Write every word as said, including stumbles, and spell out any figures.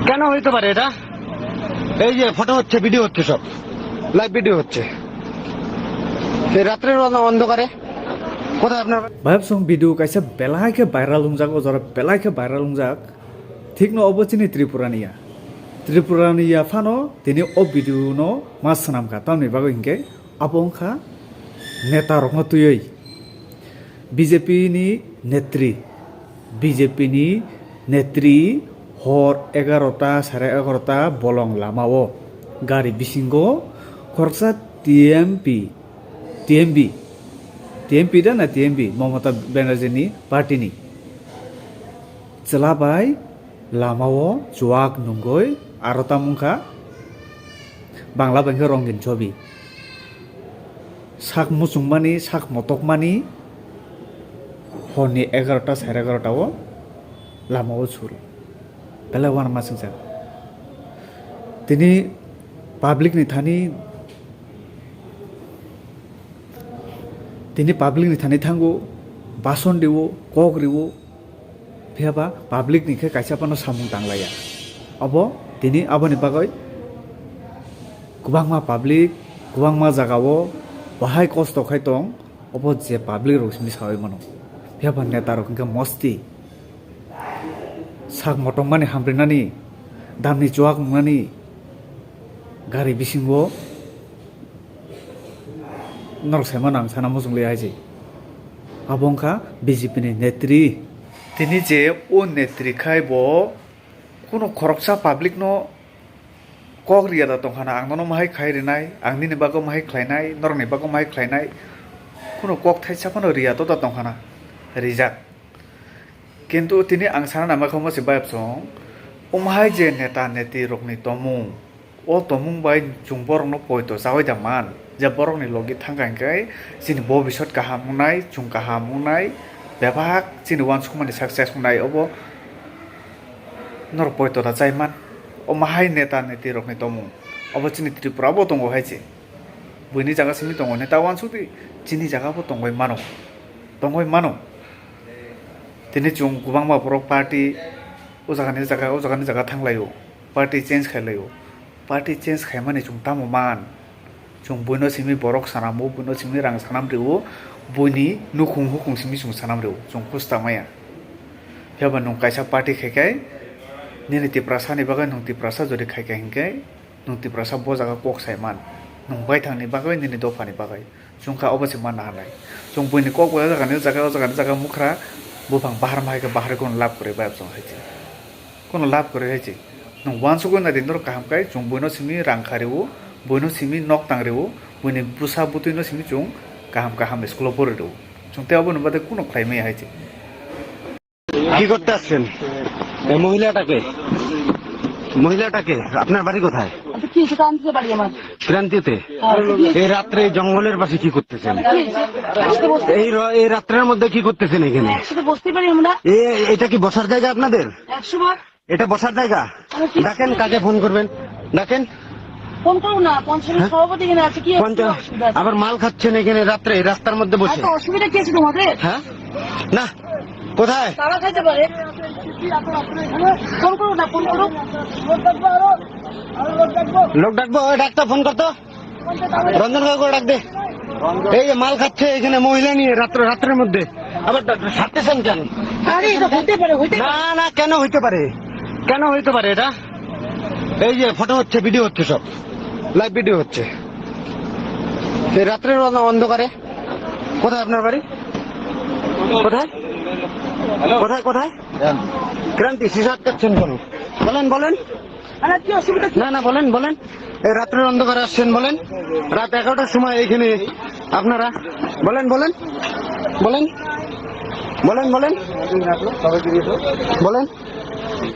কেন হইতে পারে এটা? এই যে ফটো হচ্ছে, ভিডিও হচ্ছে, সব লাইভ ভিডিও হচ্ছে। এই রাত্রের অন্ধ-, অন্ধকারে কোথায় আপনার বাড়ি? Bayapsong video kaisa belai khe viral wngjak, o jora belai khe viral wngjak. Thikno obo chini Tripurani ya. Tripurani ya phano tini o video no ma swnam kha, tamni bagwi hinkhe abo wngkha neta rokno twiwi B J P ni netri, B J P ni netri hor egarota, sare egarota bolong lamao gari bisingo khoroksa T M P, T M B, T M P da na T M B, Mamata Banerjee ni party ni chwla bai lamao chuak nungwi aro tamo wngkha Bangla bai khe rongin chobi. Sak muchungmani, sak motokmani horni egarota, sare egarota o lamao suru. Belai uanama swngjak. Tini public ni thani, tini public ni thani thango, bason riwo, kok riwo, phiya ba public ni khe kaisa phano samung tanglaiya. Obo tini aboni bagwi kwbangma public, kwbangma jagao bahai kosto khai tong, obo je public rok simi saui mano. Phiya ba neta rok hinkhe mosti sak motongmani hamrinani, damni chuak nungnani gari bisingo norok saimano ang sana muchunglai hai se. Abo wngkha B J P ni netri. Tini je o netri khai bo kuno khoroksa public no kok riya da tongkhana, ang nono mahai khai rinai, ang nini bagwi mahai khlainai, norokni bagwi mahai khlainai, kuno kok thaisa phano riya to da tongkhana, rijak. Kintu tini ang sana nangma khe omo se bayapsong, omo hai je neta neti rokni tomung, o tomung bai chwng borokno poito chaui da man, je borokni logi thangkha hinkhe chini bobisot kaham wngnai, chwng kaham wngnai, bebak chini uansukmani success wngnai, obo norok poito da chai man. Omo hai neta neti rokni tomung, obo chini Tripura bo tongo hai se. Buini jaga simi tongo neta uansuk di, chini jaga bo tongoi mano, tongoi mano. Tini chwng kwbangma borok party o jaga ni jaga, o jaga ni jaga thanglaio, party change khailaio. Party change khaimani chwng tamo man? Chwng buino simi borok sanamu, buino simi rang sanam rio, buini nukhung hukhung simi chwng sanam rio, chwng kusta maya. Phiya ba nwng kaisa party khai khai, nini Tiprasa ni bagwi nwng Tiprasa jodi khai khai hinkhe, nwng Tiprasa bo jaga kok sai man, nwng baithang ni bagwi, nini dopha ni bagwi. Chwng kha obo se manna halai. Chwng buini kok bai o jaga ni jaga, o jaga ni jaga mukhra buphang bahar ma hai khe bahar kuno lab kwrwi bai chwng hai se. Kuno lab kwrwi hai se. Nwng uansukwi nai di norok kaham khai chwng buino simi rang kha rwo, buino simi nok tang rwo, buini bwsa bwtwi no simi chwng kaham kaham school o pori rwo. Chwng tei obo ni baade kuno khlai maya hai se. কি করতে আসছেন? এই মহিলাটাকে, মহিলাটাকে, আপনার বাড়ি কোথায়? আচ্ছা, কি হয়েছে? কান্দিতে বাড়ি আমার। ক্রান্তিতে? হ্যাঁ। এই রাত্রে এই জঙ্গলের পাশে কি করতেছেন? কি হয়েছে? একসাথে বসতে, এই র-, এই রাত্রের মধ্যে কি করতেছেন এখানে? একসাথে বসতে পারি আমরা। এ-, এটা কি বসার জায়গা আপনাদের? একশো বার। এটা বসার জায়গা? আমি কি ডাকেন, কাকে ফোন করবেন? ডাকেন। ফোন করুন না, পঞ্চায়েত হ্যাঁ? সভাপতি এখানে আছে, কি পঞ্চায়েত, অসুবিধা আছে? আবার মাল খাচ্ছেন এখানে রাত্রে, রাস্তার মধ্যে বসে। আচ্ছা, অসুবিধা কি আছে তোমাদের? হ্যাঁ? না, কোথায়? তারা খাইতে পারে। ফোন করুন না, ফোন করুন। লোক ডাকবো, ওই ডাক্তার ফোন করতো। রঞ্জন কাকু ডাক দে। এই যে মাল খাচ্ছে এখানে মহিলা নিয়ে রাত্রে, রাত্রের মধ্যে। আবার ডা-, ছাড়তেছেন কেন? আরে, এটা হতে পারে, হতে পারে। না, না, কেন হইতে পারে? কেন হইতে পারে এটা? এই যে ফটো হচ্ছে, ভিডিও হচ্ছে সব। লাইভ ভিডিও হচ্ছে। এই রাত্রের অন্ধ-, অন্ধকারে। কোথায় আপনার বাড়ি? কোথায়? কোথায়, কোথায়? ক্রান্তি, সিসা আটকাচ্ছেন কেন? বলেন, বলেন। না, না, বলেন, বলেন। এই রাত্রের অন্ধকারে আসছেন, বলেন। রাত এগারোটার সময় এখানে আপনারা বলেন, বলেন, বলেন, বলেন, বলেন, বলেন।